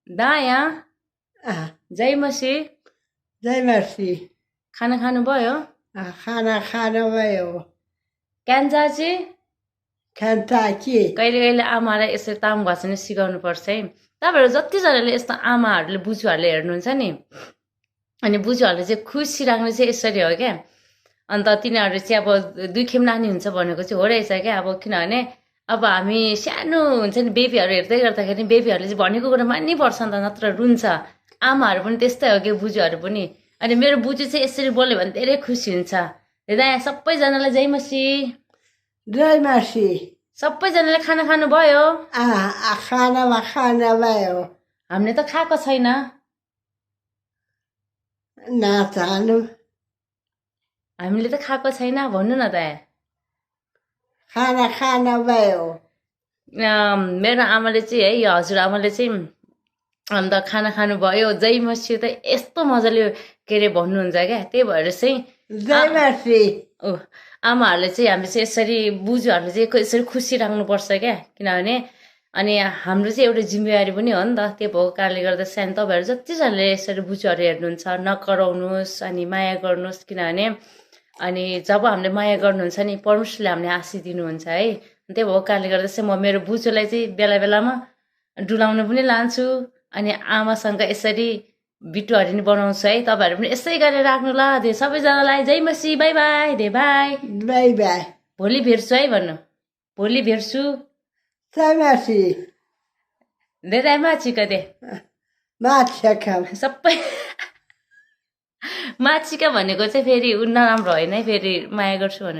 दाया जय मसी जय मसी खाना खानुभयो खाना खानुभयो क्यान्चाची खान्चाची कहिले कहिले आमालाई यसरी ताम घस्ने सिकाउनु पर्छ है तपाईँहरू जतिजनाले यस्तो आमाहरूले बुजुहरूले हेर्नुहुन्छ नि अनि बुजुहरूले चाहिँ खुसी राख्ने चाहिँ यसरी हो क्या अन्त तिनीहरू चाहिँ अब दुई खेम नानी हुन्छ भनेको चाहिँ हो रहेछ क्या अब किनभने अब हामी सानो हुन्छ नि बेबीहरू हेर्दै गर्दाखेरि बेबीहरूले चाहिँ भनेको कुरा मान्नुपर्छ नि त नत्र रुन्छ आमाहरू पनि त्यस्तै हो कि बुजुहरू पनि अनि मेरो बुजु चाहिँ यसरी बोल्यो भने धेरै खुसी हुन्छ दाइ सबैजनालाई जय मसी जय मसी सबैजनाले खाना खानुभयो खानुभयो हामीले त खाएको छैन नचाहनु हामीले त खाएको छैन भन्नु न दाइ खाना खानुभयो मेरो आमाले चाहिँ है हजुरआमाले चाहिँ अन्त खाना खानुभयो जय मसी त यस्तो मजाले के अरे भन्नुहुन्छ क्या त्यही भएर चाहिँ जय मसी आमाहरूले चाहिँ हामी चाहिँ यसरी बुजुहरूले चाहिँ यसरी खुसी राख्नुपर्छ क्या किनभने अनि हाम्रो चाहिँ एउटा जिम्मेवारी पनि हो नि त त्यो भएको कारणले गर्दा सानो तपाईँहरू जतिजनाले यसरी बुजुहरू हेर्नुहुन्छ नकराउनुहोस् अनि माया गर्नुहोस् किनभने अनि जब हामीले माया गर्नुहुन्छ नि परमेश्वरले हामीले आशिष दिनुहुन्छ है त्यही भएको कारणले गर्दा चाहिँ म मेरो बुजुलाई चाहिँ बेला बेलामा डुलाउनु पनि लान्छु अनि आमासँग यसरी बिटुहरू नि बनाउँछु है तपाईँहरू पनि यसै गरेर राख्नु ल सबैजनालाई जय मसी by by they by by by भोलि भेट्छु है भन्नु भोलि भेट्छु जय मसी धेरै माछिका दे माछिका सबै माछिका भनेको चाहिँ फेरि नराम्रो होइन है फेरि माया गर्छु भने